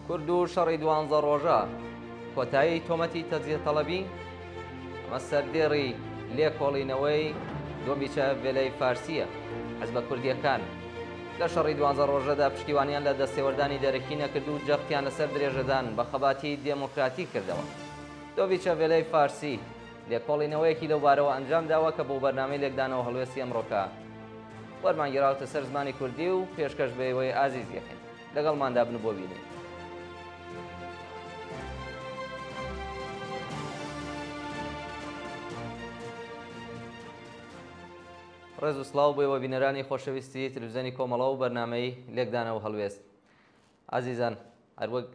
کورد و شەڕی دوانزە ڕۆژە، کۆتایی تۆمەتی تەجزیە تەڵەبی؟ ئەمە سەردێڕی لێکۆڵینەوەی دۆبیچە ڤێلەی فارسییە. حزبە کوردییەکان لە شەڕی دوانزە ڕۆژەدا پشتیوانیان لە دەستێوەردانی دەرەکی نەکرد و جەختیان لەسەر درێژەدان بە خەباتی دێمۆکراتیک کردەوە. دۆبیچە ڤێلەی فارسی لێکۆڵینەوەیەکی لەو بارەوە ئەنجام داوە کە بۆ بەرنامەی لێکدانەوە هەڵوێستی ئەمڕۆکە وەرمانگێراوەتە سەر زمانی کوردی و پێشکەش بە ئێوەی ئازیز دەکەین. لەگەڵماندا بن بۆ بینین. ڕێز و سڵاو بۆ ئێوە بینەرانی خۆشەویستی تلویزیۆنی کۆمەڵە و بەرنامەی لێکدانەوە هەڵوێست. ئازیزان هەروەک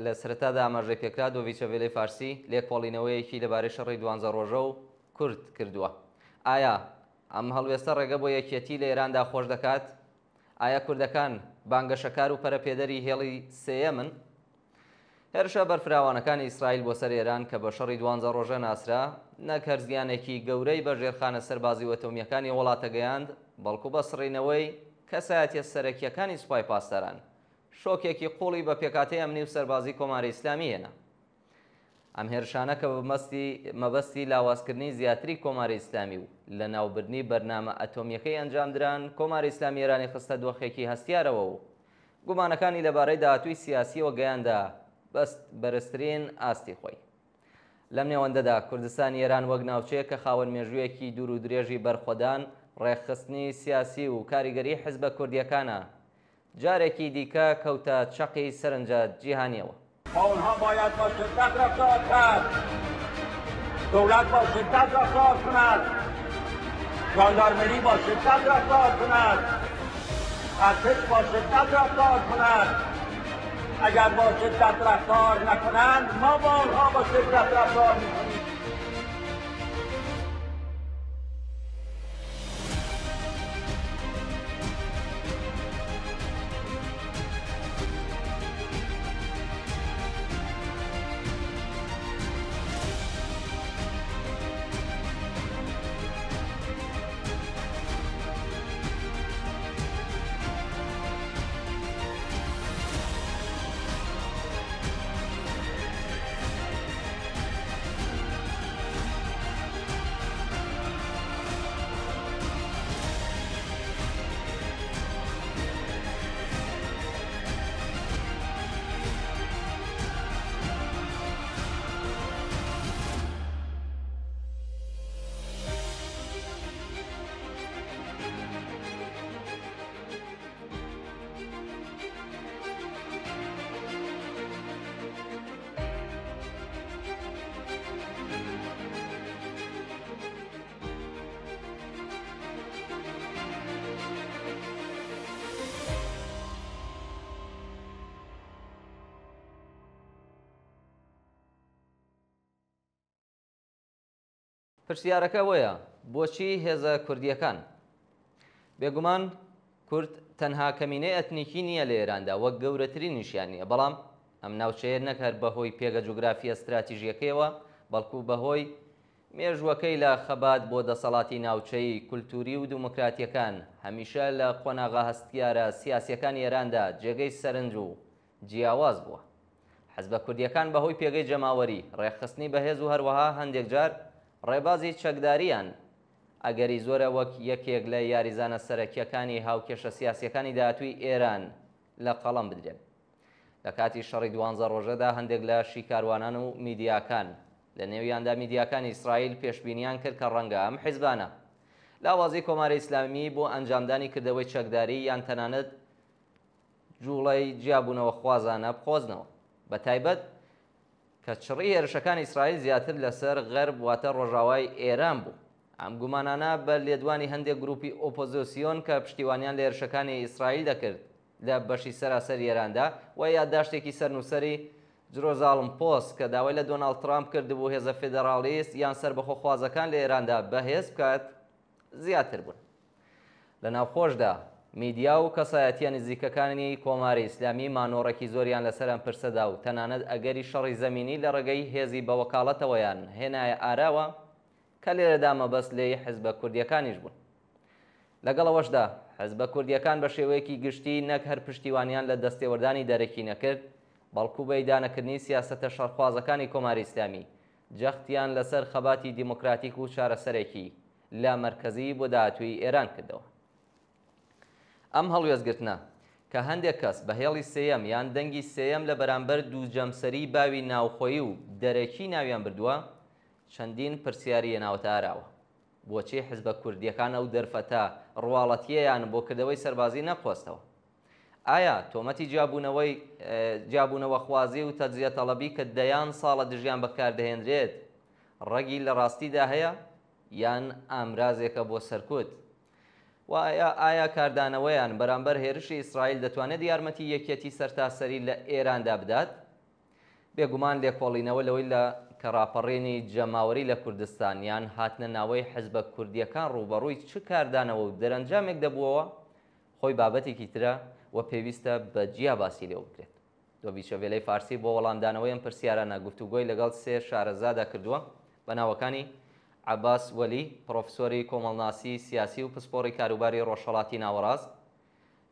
لە سەرەتادا ئاماژەی پێکرا دۆڤیچە ڤێلەی فارسی لێکۆڵینەوەیەکی لەبارەی شەڕی دوانزە ڕۆژە و کورد کردووە. ئایا ئەم هەڵوێستە ڕێگە بۆ یەکیەتی لە ئێراندا خۆش دەکات؟ ئایا کوردەکان بانگەشەکار و پەرەپێدەری هێڵی سێیەمن؟ هێرشە بەرفراوانەکانی ئیسرائیل بۆ سەر ئێران کە بە شەڕی دوانزە ڕۆژە ناسرا، نەک هەر زیانێکی گەورەی بە ژێرخانە سەربازی و ئەتۆمییەکانی وڵاتە گەیاند، بەڵکو بە سڕینەوەی کەسایەتییە سەرەکییەکانی سوپای پاسداران، شۆکێکی قووڵی بە پێکهاتەی ئەمنی و سەربازی کۆماری ئیسلامی هێنا. ئەم هێرشانە کە بە مەبەستی لاوازکردنی زیاتری کۆماری ئیسلامی و لەناوبردنی بەرنامە ئەتۆمییەکەی ئەنجامدران، کۆماری ئیسلامی ئێرانی خستە دۆخێکی هەستیارەوە و گومانەکانی لەبارەی داهاتووی سیاسییەوە گەیاندە بەرزترین ئاستی خۆی. لەم نێوەندەدا کوردستانی ئێران وەک ناوچەیەک کە خاوەن مێژوویەکی دوور و درێژی بەرخۆدان، ڕێکخستنی سیاسی و کاریگەریی حزبە کوردییەکانە، جارێکی دیکە کەوتە چەقی سەرنجە جیهانییەوە. با آنها باید با شدت رفتار کرد. دولت با شدت رفتار کند. ژاندارمری با شدت رفتار کند. ارتش با شدت رفتار کند. اگر با شدت رفتار نکنند ما با آنها با شدت رفتار میکنیم. پرسیارەکە ئەوەیە بۆچی هێزە کوردییەکان؟ بێگومان کورد تەنها کەمینەی ئەتنیکی نییە لە ئێراندا وەک گەورەترینیشیان نییە، بەڵام ئەم ناوچەیە نەک هەر بەهۆی پێگە جوگرافییە ستراتیژییەکەیەوە، بەڵکو بەهۆی مێژووەکەی لە خەبات بۆ دەسەڵاتی ناوچەیی، کولتووری و دیموکراتییەکان، هەمیشە لە قۆناغە هەستیارە سیاسییەکانی ئێراندا جێگەی سەرنج و جیاواز بووە. حزبە کوردییەکان بەهۆی پێگەی جەماوەری، ڕێکخستنی بەهێز و هەروەها هەندێک جار ڕێبازی چەکدارییان، ئەگەری زۆرە وەک یەکێک لە یاریزانە سەرەکییەکانی هاوکێشە سیاسییەکانی داهاتووی ئێران لە قەڵەم بدرێن. لە کاتی شەڕی دوانزە ڕۆژەدا هەندێک لە شیکاروانان و میدیاکان، لە نێویاندا میدیاکانی ئیسرائیل پێشبینیان کرد کە ڕەنگە ئەم حیزبانە لاوازی کۆماری ئیسلامی بۆ ئەنجامدانی کردەوەی چەکداری یان تەنانەت جوڵەی جیابوونەوەخوازانە بقۆزنەوە، بە تایبەت کە چڕی هێرشەکانی ئیسرائیل زیاتر لەسەر غەرب واتە ڕۆژاوای ئێران بوو. ئەم گومانانە بە لێدوانی هەندێک گروپی ئۆپۆزۆسیۆن کە پشتیوانیان لە هێرشەکانی ئیسرائیل دەکرد لە بەشی سەراسەری ئێراندا و یادداشتێکی سەرنووسەری جرۆزاڵم پۆست کە داوای لە دۆناڵد ترامپ کردبوو هێزە فیدراڵیست یان سەربەخۆخوازەکان لە ئێراندا بەهێز بکات زیاتر بوون. لە ناوخۆشدا، میدیا و کەسایەتییە نزیکەکانی کۆماری ئیسلامی مانۆڕێکی زۆریان لەسەر ئەم پرسە دا و تەنانەت ئەگەری شەڕی زەمینی لە ڕێگەی هێزی بەوەکاڵەتەوەیان هێنایە ئاراوە کە لێرەدا مەبەست لێی حزبە کوردییەکانیش بوون. لەگەڵ ئەوەشدا، حزبە کوردییەکان بە شێوەیەکی گشتی نەک هەر پشتیوانیان لە دەستێوەردانی دەرەکی نەکرد، بەڵکو بە ئیدانەکردنی سیاسەتە شەڕخوازەکانی کۆماری ئیسلامی، جەختیان لەسەر خەباتی دیموکراتیک و چارەسەرێکی لامەرکەزی بۆ داهاتووی ئێران کردەوە. ئەم هەڵوێستگرتنە، کە هەندێک کەس بە هێڵی سێیەم یان دەنگی سێیەم لە بەرامبەر دووجەمسەریی باوی ناوخۆیی و دەرەکی ناویان بردووە، چەندین پرسیاری هێناوەتە ئاراوە. بۆچی حزبە کوردییەکان ئەو دەرفەتە ڕواڵەتییەیان بۆ کردەوەی سەربازی نەقۆستەوە؟ ئایا تۆمەتی جیابوونەوەی جیابوونەوەخوازی و تەجزیەتەڵەبی کە دەیان ساڵە دژیان بەکاردەهێنرێت، ڕەگی لە ڕاستیدا هەیە یان ئامرازێکە بۆ سەرکوت؟ و ئایا کاردانەوەیان بەرامبەر هێرشی ئیسرائیل دەتوانێت یارمەتی یەکیەتی سەرتاسەری لە ئێراندا بدات؟ بێگومان لێکۆڵینەوە لەوەی لە کە ڕاپەڕینی جەماوەری لە کوردستان یان هاتنە ناوەی حزبە کوردییەکان ڕووبەڕووی چ کاردانەوە و دەرەنجامێک دەبووەوە، خۆی بابەتێکی ترە و پێویستە بە جیا باسی لێوە بکرێت. دۆیچە ڤێلەی فارسی بۆ وەڵامدانەوەی ئەم پرسیارانە گفتوگۆی لەگەڵ سێ شارەزادا کردووە بە ناوەکانی، عەباس وەلی، پڕۆفسۆری کۆمەڵناسیی سیاسی و پسپۆڕی کاروباری ڕۆژهەڵاتی ناوەڕاست،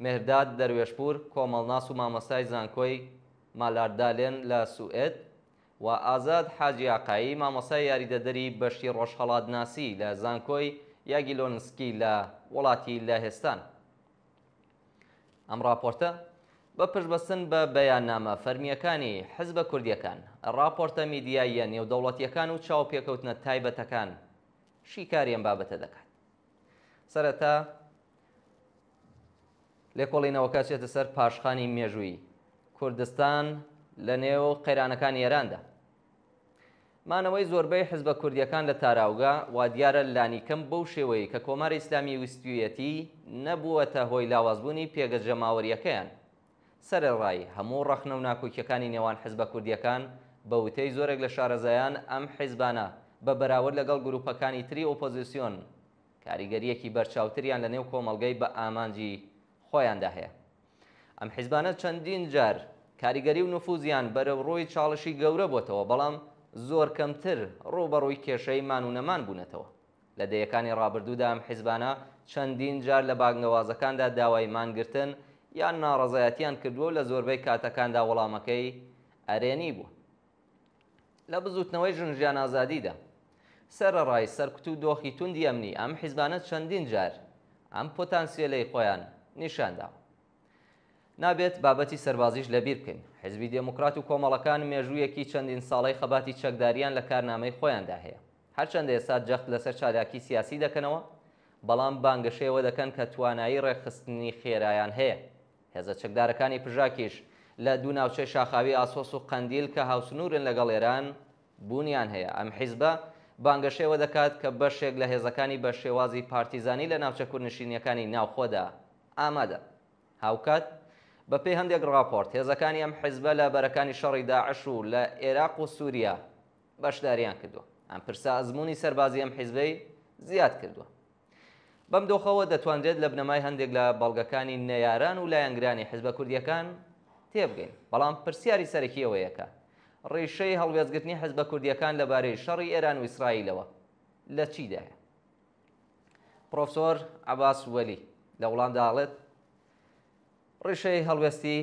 مێهرداد دەروێشپوور، کۆمەڵناس و مامۆستای زانکۆی مالاردالێن لە سوئێد، و ئازاد حاجی ئاقایی، مامۆستای یاریدەدەری بەشی ڕۆژهەڵاتناسی لە زانکۆی یاگیلۆنسکی لە وڵاتی لەهستان. ئەم ڕاپۆرتە بە پشتبەستن بە بەیاننامە فەرمییەکانی حزبە کوردییەکان، ڕاپۆرتە میدیاییە نێودەوڵەتییەکان و چاوپێکەوتنە تایبەتەکان شیکاری ئەم بابەتە دەکات. سەرەتا لێکۆڵینەوەکە چێتە سەر پاشخانی مێژوویی کوردستان لە نێو قەیرانەکانی ئێراندا. مانەوەی زۆربەی حزبە کوردییەکان لە تاراوگە، وادیارە لانیکەم بەو شێوەیەی کە کۆماری ئیسلامی ویستویەتی، نەبووەتە هۆی لاوازبوونی پێگە جەماوەرییەکەیان. سەرەڕای هەموو ڕەخنە و ناکۆکییەکانی نێوان حزبە کوردییەکان، بە وتەی زۆرێک لە شارەزایان ئەم حیزبانە بە بەراورد لەگەڵ گرووپەکانی تری ئۆپۆزیسیۆن، کاریگەرییەکی بەرچاوتریان لە نێو کۆمەڵگەی بە ئامانجی خۆیاندا هەیە. ئەم حیزبانە چەندین جار کاریگەری و نفوزیان بەرەو ڕووی چاڵشی گەورە بۆتەوە، بەڵام زۆر کەمتر ڕووبەڕووی کێشەی مان و نەمان بوونەتەوە. لە دەیەکانی ڕابردوودا ئەم حیزبانە چەندین جار لە بانگەوازەکاندا داوای مانگرتن یان ناڕەزایەتیان کردووە و لە زۆربەی کاتەکاندا وەڵامەکەی ئەرێنی بووە. لە بزووتنەوەی ژن ژیان ئازادیدا، سەرەڕای سەرکوت و دۆخی توندی ئەمنی، ئەم حیزبانە چەندین جار ئەم پۆتانسیێلەی خۆیان نیشان داوە. نابێت بابەتی سەربازیش لەبیر بکەین. حیزبی دێموکرات و کۆمەڵەکان مێژوویەکی چەندین ساڵەی خەباتی چەکدارییان لە کارنامەی خۆیاندا هەیە. هەرچەندە ئێستا جەخت لەسەر چالاکی سیاسی دەکەنەوە، بەڵام بانگەشەی ئەوە دەکەن کە توانایی ڕێکخستنی خێرایان هەیە. هێزە چەکدارەکانی پژاکیش لە دوو ناوچەی شاخاوی ئاسۆس و قەندیل کە هاوسنوورن لەگەڵ ئێران، بوونیان هەیە. ئەم حیزبە بانگەشەی ئەوە دەکات کە بەشێک لە هێزەکانی بە شێوازی پارتیزانی لە ناوچە کوردنشینییەکانی ناوخۆدا ئامادەن. هاوکات، بەپێی هەندێک ڕاپۆرت، هێزەکانی ئەم حیزبە لە بەرەکانی شەڕی داعش و لە ئێراق و سووریا بەشدارییان کردووە. ئەم پرسە ئەزموونی سەربازی ئەم حیزبەی زیاد کردووە. بەم دۆخەوە دەتوانرێت لە بنەمای هەندێک لە بەڵگەکانی نەیاران و لایەنگرانی حزبە کوردییەکان تێبگەین. بەڵام پرسیاری سەرەکی ئەوەیە کە ڕیشەی هەڵوێستگرتنی حزبە کوردییەکان لەبارەی شەڕی ئێران و ئیسرائیلەوە لە چیدایە؟ پڕۆفسۆر عەباس وەلی لە وڵامدا ئەڵێت، ڕیشەی هەڵوێستی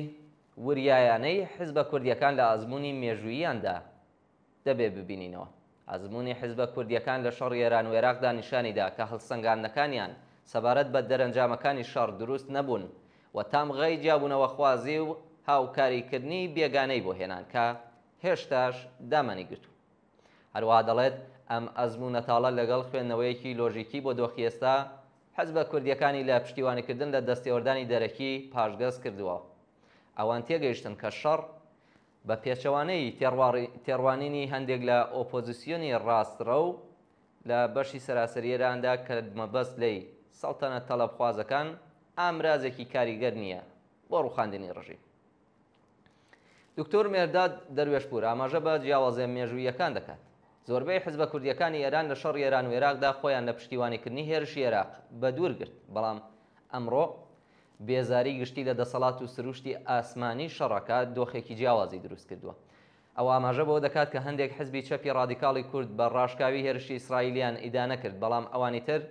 وریایانەی حزبە کوردییەکان لە ئەزموونی مێژووییاندا دەبێ ببینینەوە. ئەزموونی حیزبە کوردییەکان لە شەڕی ئێران و ئێراقدا نیشانی دا کە هەڵسەنگاندنەکانیان سەبارەت بە دەرەنجامەکانی شەڕ دروست نەبوون و تامغەی جیابوونەوەخوازی و هاوکاریکردنی بێگانەی بۆ هێنان کە هێشتاش دامانی گرتوون. هەروەها دەڵێت ئەم ئەزموونە تاڵە لەگەڵ خوێندنەوەیەکی لۆژیکی بۆ دۆخی ئێستا، حزبە کوردییەکانی لە پشتیوانیکردن لە دەستێوەردانی دەرەکی پاشگەز کردووە. ئەوان تێگەیشتن کە شەڕ بە پێچەوانەی تێڕوانینی هەندێک لە ئۆپۆزیسیۆنی ڕاستڕەو لە بەشی سەراسەری ئێراندا کە مەبەست لێی سەڵتەنەت تەڵەبخوازەکان، ئامرازێکی کاریگەر نییە بۆ ڕووخاندنی ڕژیم. دکتۆر مێرداد دەروێشپوور ئاماژە بە جیاوازییە مێژووییەکان دەکات. زۆربەی حزبە کوردییەکانی ئێران لە شەڕی ئێران و ئێراقدا خۆیان لە پشتیوانیکردنی هێرشی ئێراق بەدوور گرت، بەڵام ئەمڕۆ بێزاری گشتی لە دەسەڵات و سروشتی ئاسمانی شەڕەکە دۆخێکی جیاوازی دروست کردووە. ئەو ئاماژە بەوە دەکات کە هەندێک حزبی چەپی ڕادیکاڵی کورد بە ڕاشکاوی هێرشی ئیسرائیلیان ئیدانە کرد، بەڵام ئەوانی تر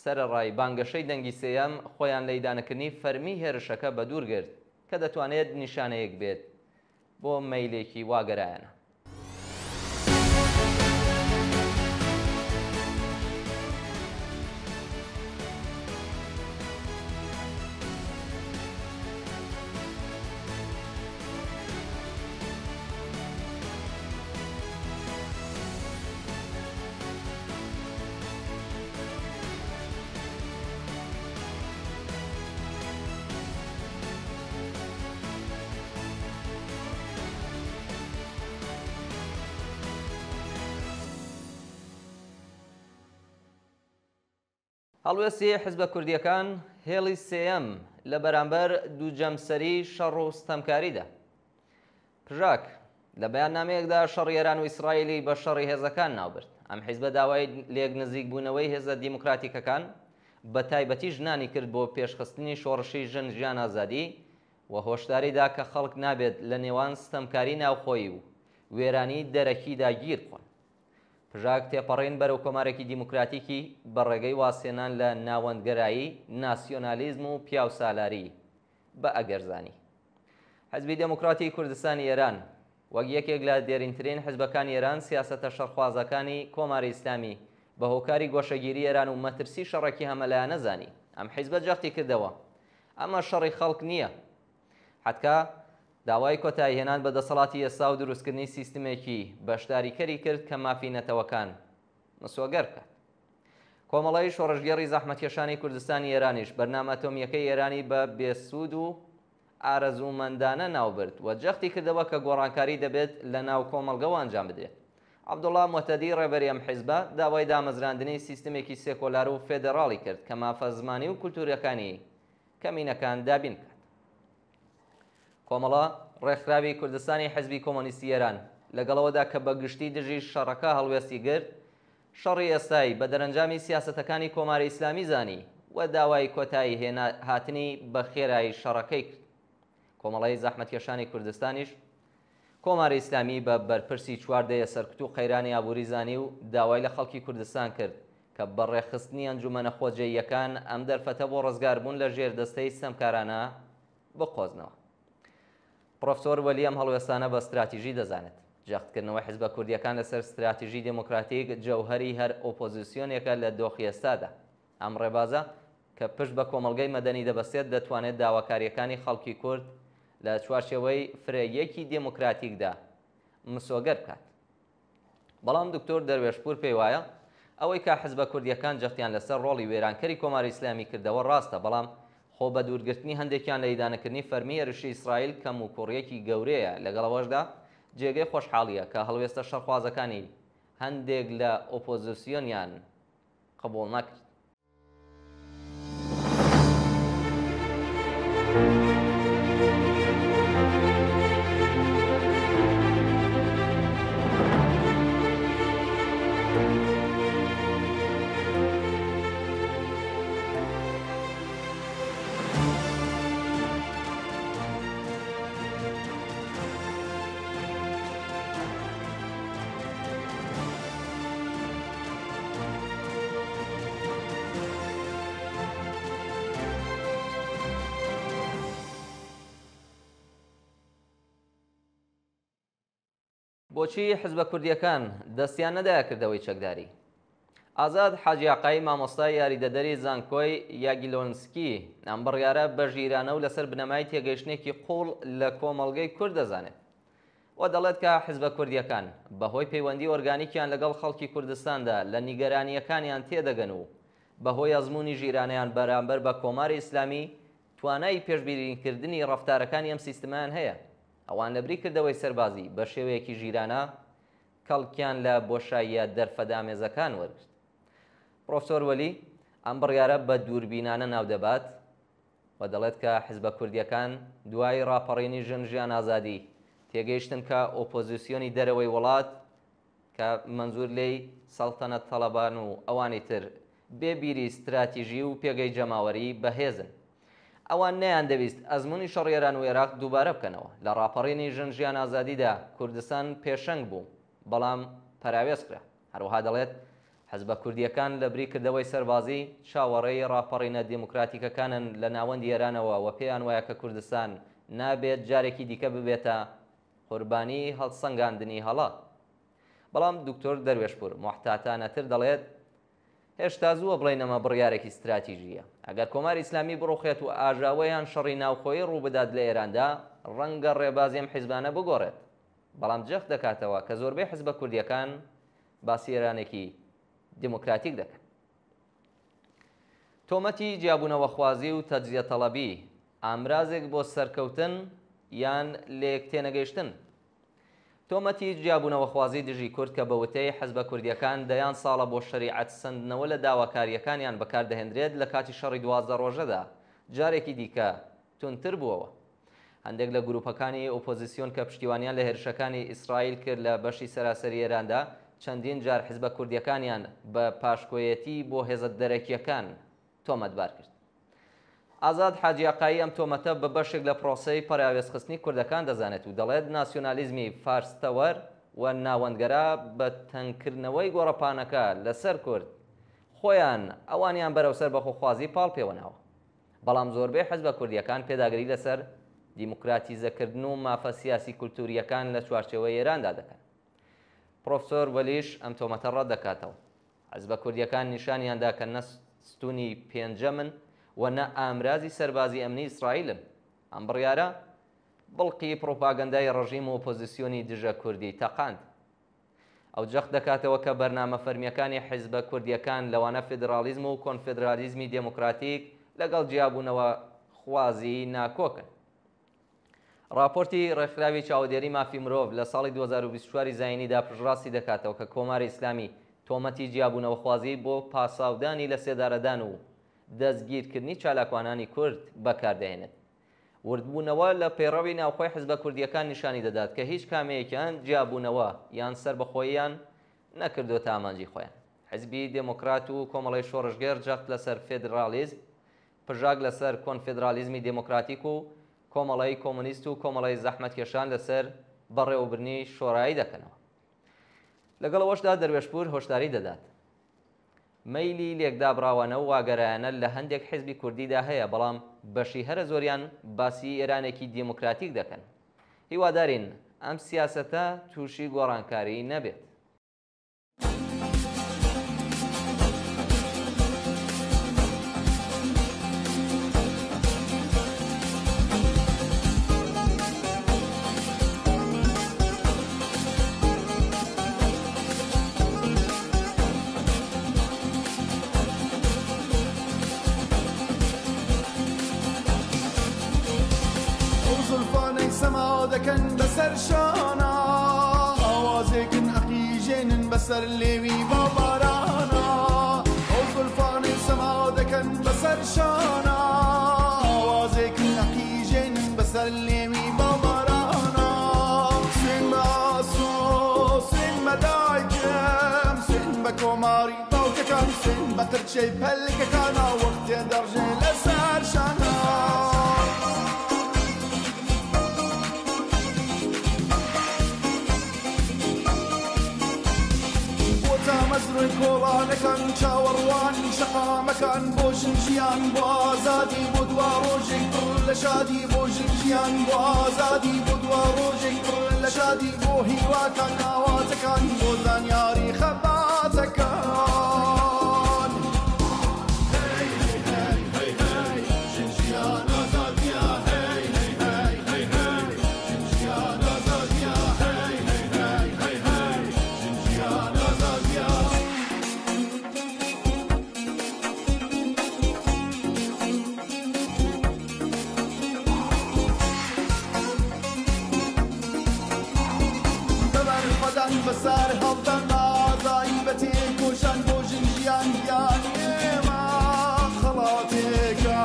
سەرەڕای بانگەشەی دەنگی سێیەم، خۆیان لە ئیدانەکردنی فەرمی هێرشەکە بەدوور گرت، کە دەتوانێت نیشانەیەک بێت. بۆ مەیلێکی واگەرایانە. هەڵوێستی حزبە کوردییەکان هێڵی سێیەم لە بەرامبەر دووجەمسەری شەڕ و ستەمکاریدا. پژاک، لە بەیاننامەیەکدا شەڕی ئێران و ئیسرائیلی بە شەڕی هێزەکان ناوبرد. ئەم حیزبە داوای لێکنزیکبوونەوەی هێزە دیموکراتیکەکان، بە تایبەتی ژنانی کرد بۆ پێشخستنی شۆڕشی ژن ژیان ئازادی و هۆشداری دا کە خەڵک نابێت لە نێوان ستەمکاری ناوخۆیی و وێرانی دەرەکیدا گیر بخۆن. پژاک تێپەڕین بەرەو کۆمارێکی دیموکراتیکی بە ڕێگەی وازهێنان لە ناوەندگەرایی، ناسیۆنالیزم و پیاوسالاری بە ئەگەر زانی. حزبی دێموکراتی کوردستانی ئێران وەک یەکێک لە دێرینترین حزبەکانی ئێران سیاسەتە شەڕخوازەکانی کۆماری ئیسلامی بە هۆکاری گۆشەگیری ئێران و مەترسی شەڕێکی هەمەلایەنە زانی. ئەم حیزبە جەختی کردەوە ئەمە شەڕی خەڵک نییە. حدکا داوای کۆتاییهێنان بە دەسەڵاتی ئێستا و دروستکردنی سیستمێکی بەشداریکەری کرد کە مافی نەتەوەکان مسۆگەر بکات. کۆمەڵەی شۆڕشگێڕی زەحمەتکێشانی کوردستانی ئێرانیش بەرنامە ئەتۆمییەکەی ئێرانی بە بێسوود و ئارەزوومەندانە ناوبرد و جەختی کردەوە کە گۆڕانکاری دەبێت لە ناو کۆمەڵگەوە ئەنجام بدرێت. عەبدوڵڵا موهتەدی ڕێبەری ئەم حیزبە داوای دامەزراندنی سیستمێکی سێکۆلار و فێدێڕاڵی کرد کە مافە زمانی و کولتوورییەکانی کەمینەکان دابین بکات. کۆمەڵە ڕێکخراوی کوردستانی حیزبی کۆمۆنیستی ئێران لەگەڵ ئەوەدا کە بە گشتی دژی شەڕەکە هەڵوێستی گرت، شەڕی ئێستای بە دەرەنجامی سیاسەتەکانی کۆماری ئیسلامی زانی و داوای کۆتایی هاتنی بە خێرایی شەڕەکەی کرد. کۆمەڵەی زەحمەتکێشانی کوردستانیش کۆماری ئیسلامی بە بەرپرسی چوار دەیە سەرکوت و قەیرانی ئابووری زانی و داوای لە خەڵکی کوردستان کرد کە بە ڕێکخستنی ئەنجومەنە خۆجێییەکان ئەم دەرفەتە بۆ ڕزگاربوون لە ژێردەستەی ستەمکارانە بقۆزنەوە. پڕۆفسۆر وەلی ئەم هەڵوێستانە بە ستراتیژی دەزانێت. جەختکردنەوەی حزبە کوردییەکان لەسەر ستراتیژی دێمۆکراتیک جەوهەری هەر ئۆپۆزیسیۆنێکە لە دۆخی ئێستادا. ئەم ڕێبازە کە پشت بە کۆمەڵگەی مەدەنی دەبەستێت دەتوانێت داواکارییەکانی خەڵکی کورد لە چوارچێوەی فرەیەکی دێمۆکراتیکدا مسۆگەر بکات. بەڵام دکتۆر دەروێشپوور پێی وایە ئەوەی کە حزبە کوردییەکان جەختیان لەسەر ڕۆڵی وێرانکەری کۆماری ئیسلامی کردەوە ڕاستە، بەڵام خۆ بەدوورگرتنی هەندێکیان لە ئیدانەکردنی فەرمی هێرشی ئیسرائیل کەموکوڕییەکی گەورەیە، لەگەڵ ئەوەشدا جێگەی خۆشحاڵییە کە هەڵوێستە شەڕخوازەکانی هەندێک لە ئۆپۆزسیۆنیان قبوڵ نەکرد. بۆچی حزبە کوردییەکان دەستیان نەدایە کردەوەی چەکداری؟ ئازاد حاجی ئاقایی مامۆستای یاریدەدەری زانکۆی یاگیلۆنسکی ئەم بڕیارە بە ژیرانە و لەسەر بنەمای تێگەیشتنێکی قووڵ لە کۆمەڵگەی کورد دەزانێت و دەڵێت کە حزبە کوردییەکان بەهۆی پەیوەندی ئۆرگانیکیان لەگەڵ خەڵکی کوردستاندا لە نیگەرانییەکانیان تێدەگەن و بەهۆی ئەزموونی ژیرانەیان بەرامبەر بە کۆماری ئیسلامی توانای پێشبینیکردنی ڕەفتارەکانی ئەم سیستمەیان هەیە. ئەوان لەبری کردەوەی سەربازی بە شێوەیەکی ژیرانە کەڵکیان لە بۆشاییە دەرفەتئامێزەکان وەرگرت. پڕۆفسۆر وەلی ئەم بڕیارە بە دووربینانە ناودەبات و دەڵێت کە حزبە کوردییەکان دوای ڕاپەڕینی ژن ژیان ئازادی تێگەیشتن کە ئۆپۆزیسیۆنی دەرەوەی وڵات کە مەنزور لێی سەڵتەنەت تەڵەبان و ئەوانی تر بێ بیری ستراتیژی و پێگەی جەماوەری بەهێزن. ئەوان نەیاندەویست ئەزموونی شەڕی ئێران و ئێراق دووبارە بکەنەوە. لە ڕاپەڕینی ژن ژیان ئازادیدا کوردستان پێشەنگ بوو، بەڵام پەراوێز کرا. هەروەها دەڵێت، حزبە کوردییەکان لەبری کردەوەی سەربازی، چاوەڕێی ڕاپەڕینە دێموکراتیکەکانن لە ناوەندی ئێرانەوە و پێیان وایە کە کوردستان نابێت جارێکی دیکە ببێتە قوربانیی هەڵسەنگاندنی هەڵە. بەڵام دکتۆر دەروێشپوور موحتاتانەتر دەڵێت، هێشتا زووە بڵێین ئەمە بڕیارێکی ستراتیژییە. ئەگەر کۆماری ئیسلامی بڕوخێت و ئاژاوە یان شەڕی ناوخۆیی ڕووبدات لە ئێراندا، ڕەنگە ڕێبازی ئەم حیزبانە بگۆڕێت. بەڵام جەخت دەکاتەوە کە زۆربەی حزبە کوردییەکان باسی ئێرانێکی دیموکراتیک دەکەن. تۆمەتی جیابوونەوەخوازی و تەجزیەتەڵەبی، ئامرازێک بۆ سەرکەوتن یان لەیەکتێنەگەیشتن؟ تۆمەتی جیابوونەوەخوازی دژی کورد کە بە وتەی حزبە کوردییەکان دەیان ساڵە بۆ شەریعەت سەندنەوە لە داواکارییەکانیان بەکاردەهێندرێت لە کاتی شەڕی 12 ڕۆژەدا جارێکی دیکە توندتر بووەوە. هەندێک لە گروپەکانی ئۆپۆزیسیۆن کە پشتیوانیان لە هێرشەکانی ئیسرائیل کرد لە بەشی سەراسەری ئێراندا چەندین جار حزبە کوردییەکانیان بە پاشکۆیەتی بۆ هێزە دەرەکییەکان تۆمەتبار کرد. ئازاد حاجی ئاقایی ئەم تۆمەتە بە بەشێک لە پرۆسەی پەراوێزخستنی کوردەکان دەزانێت و دەڵێت ناسیۆنالیزمی فارستەوەر و ناوەندگەرا بە تەنگکردنەوەی گۆڕەپانەکە لەسەر کورد خۆیان ئەوانیان بەرەو سەربەخۆخوازی پاڵ پێوەناوە. بەڵام زۆربەی حزبە کوردییەکان پێداگری لەسەر دیموکراتیزەکردن و مافە سیاسی کولتوورییەکان لە چوارچێوەی ئێراندا دەکەن. پرۆفسۆر وەلیش ئەم تۆمەتە ڕەت دەکاتەوە. حزبە کوردییەکان نیشانیان دا کە نە ستوونی پێنجەمن و نە ئامرازی سەربازی ئەمنی ئیسرائیلن. ئەم بڕیارە بڵقی پڕوپاگەندای ڕژیم و ئۆپۆزیسیۆنی دژە کوردی تەقاند. ئەو جەخت دەکاتەوە کە بەرنامە فەرمییەکانی حیزبە کوردییەکان لەوانە فیدراڵیزم و کۆنفیدرالیزمی دێموکراتیک لەگەڵ جیابوونەوەخوازی ناکۆکن. ڕاپۆرتی ڕێکخراوی چاودێری مافی مرۆڤ لە ساڵی 2024 زایینیدا پشتڕاستی دەکاتەوە کە کۆماری ئیسلامی تۆمەتی جیابوونەوەخوازی بۆ پاساودانی لەسێدارەدان و دەستگیرکردنی چالاکوانانی کورد بەکاردەهێنێت. وردبوونەوە لە پەیڕەوی ناوخۆی حزبە کوردییەکان نیشانی دەدات کە هیچ کامەیەکیان جیابوونەوە یان سەربەخۆییان نەکردۆتە ئامانجی خۆیان. حزبی دێمۆکرات و کۆمەڵەی شۆڕشگێڕ جەخت لەسەر فێدراڵیزم، پژاک لەسەر کۆنفێدرالیزمی دێمۆکراتیک و کۆمەڵەی کۆمۆنیست و کۆمەڵەی زەحمەتکێشان لەسەر بەڕێوەبردنی شۆرایی دەکەنەوە. لەگەڵ ئەوەشدا دەروێشپوور هۆشداری دەدات. مەیلی لێکدابڕاوانە و واگەرایانە لە هەندێک حیزبی کوردیدا هەیە، بەڵام بەشی هەرە زۆریان باسی ئێرانێکی دێموکراتیک دەکەن. هیوادارین ئەم سیاسەتە تووشی گۆڕانکاری نەبێت. ئەو زولفانەی سەما دەکەن بەسەر شانا، ئاوازێکن ئەقیژێنن بەسەر لێوی باوبارانا. ئەو زولفانەی سەما دەکەن بەسەر شانا، ئاوازێکن ئەقیژێنن بەسەر لێوی باوبارانا. سوێن بە ئاسۆ، سوێن بە دایکم، سوێن بە کۆماری باوکەکان، سوێن بە قرچەی پەلکەکانا وەختێ دەڕژێ لەسەر شانا. بۆ تامەزرۆی کۆڵانەکان، چاوەڕوانی شەقامەکان، بۆ ژن ژیان، بۆ ئازادی، بۆ دوا ڕۆژێک پڕ لە شادی، بۆ ژن ژیان، بۆ ئازادی، بۆ دوا ڕۆژێک پڕ لە شادی، بۆ هیواکان، ئاواتەکان، بۆ زانیاری خەباتەکان. هەی هەی هەی هەی هەی ژن ژیان ئازادیە، هەی هەی هەی هەی هەی ژن ژیان ئازادیە، هەی هەی هەی هەی هەی ژن ژیان ئازادیە. بە بەرخۆدان، بە سەر هەڵدان، بە ئازایی، بە تێکۆشان، بۆ ژن ژیان گیانی ئێمە خەڵاتێکە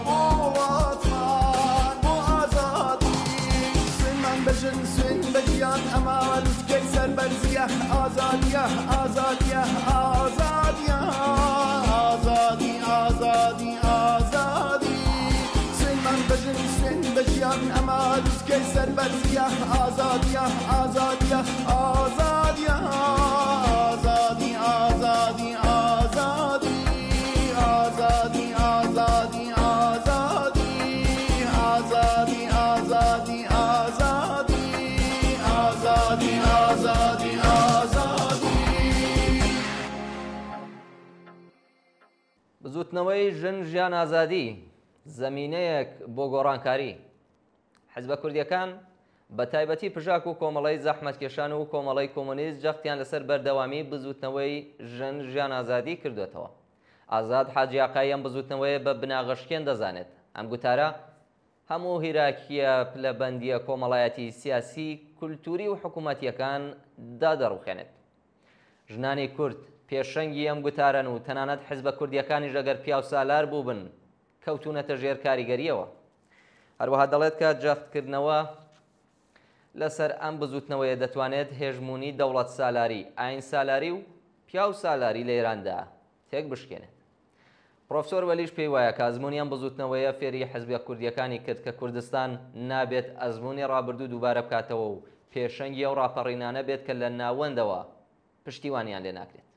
بۆ وڵاتمان، بۆ ئازادی. سوێنمان بە ژن، سوێن بە ژیان، ئەمە لوتکەی سەربەرزیە، ئازادیە، ئازادیە، ئازادیە، ئازادی، ئازادی، ئازادی. سوێنمان بە ژن، سوێن بە ژیان، ئەمە لوتکەی سەربەرزیە، ئازادیە، ئازادیە، ئازادیە، ئازادی، ئازادی، ئازادی، ئازادی، ئازادی، ئازادی، ئازادی، ئازادی، ئازادی. بزوتنەوەی ژن ژیان ئازادی زەمینەیەک بۆ گۆڕانکاری. حزبە کوردیەکان بە تایبەتی پژاک و کۆمەڵەی زەحمەتکێشان و کۆمەڵەی کۆمۆنیست جەختیان لەسەر بەردەوامی بزوتنەوەی ژن ژیان ئازادی کردوێتەوە. ئازاد حاجی ئاقایی ئەم بزوتنەوەیە بە بناغەشکێن دەزانێت. ئەم گوتارە هەموو هیراکییە پلەبەندییە کۆمەڵایەتی، سیاسی، کولتووری و حکوومەتییەکان دادەڕووخێنێت. ژنانی کورد پێشەنگی ئەم گوتارەن و تەنانەت حزبە کوردییەکانیش ئەگەر پیاوسالار بووبن کەوتوونەتە ژێر کاریگەرییەوە. هەروەها دەڵێت کە جەختکردنەوە لەسەر ئەم بزووتنەوەیە دەتوانێت هێژموونی دەوڵەتسالاری، ئایینسالاری و پیاوسالاری لە ئێراندا تێکبشکێنێت. پڕۆفسۆر وەلیش پێی وایە کە ئەزموونی ئەم بزووتنەوەیە فێری حزبە کوردییەکانی کرد کە کوردستان نابێت ئەزموونی ڕابردوو دووبارە بکاتەوە و پێشەنگی ئەو ڕاپەڕینانە بێت کە لە ناوەندەوە پشتیوانیان لێ ناکرێت.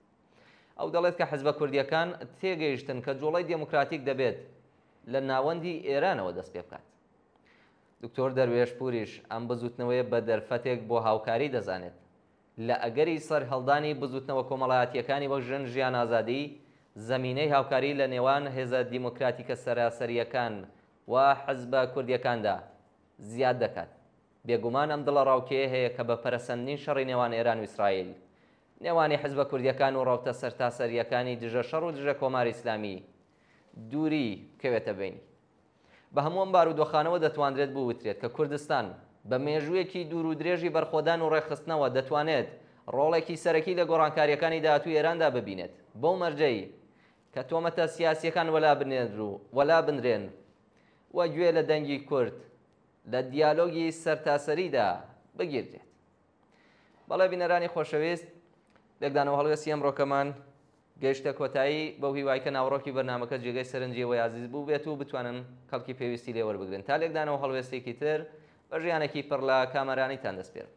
ئەو دەڵێت کە حزبە کوردییەکان تێگەیشتن کە جوڵەی دێموکراتیک دەبێت لە ناوەندی ئێرانەوە دەست پێ بکات. دکتۆر دەروێش پوریش ئەم بزووتنەوەیە بە دەرفەتێک بۆ هاوکاری دەزانێت. لە ئەگەری سەرهەڵدانی بزووتنەوە کۆمەڵایەتییەکانی وەک ژن ژیان ئازادی، زەمینەی هاوکاری لە نێوان هێزە دیموکراتیکە سەراسەرییەکان و حزبە کوردییەکاندا زیاد دەکات. بێگومان ئەم دڵەڕاوکێیە هەیە کە بە پەرەسەندنی شەڕی نێوان ئێران و ئیسرائیل، نێوانی حزبە کوردییەکان و ڕەوتە سەرتاسەرییەکانی دژە شەڕ و دژە کۆماری ئیسلامی دووری بکەوێتە بەینی. بە هەموو ئەم بارودۆخانەوە دەتواندرێت بوترێت کە کوردستان بە مێژوویەکی دوور و درێژی بەرخۆدان و ڕێکخستنەوە دەتوانێت ڕۆڵێکی سەرەکی لە گۆڕانکارییەکانی داهاتووی ئێراندا ببینێت بەو مەرجەی کە تۆمەتە سیاسییەکان وەلا بنرێن و گوێ لە دەنگی کورد لە دیالۆگی سەرتاسەریدا بگیردرێت. بەڵێ بینەرانی خۆشەویست لێکدانەوە هەڵوێستی ئەمڕۆکەمان گەیشتە کۆتایی، بەو هیوای کە ناوەڕۆکی بەرنامەکە جێگەی سەرنجی ئێوەی ئازیز بووبێت و بتوانن کەڵکی پێویستی لێ وەربگرن. تا لێکدانەوە هەڵوێستێکی تر بە ژیانێکی پڕ لە کامەرانیتان دەسپێرم.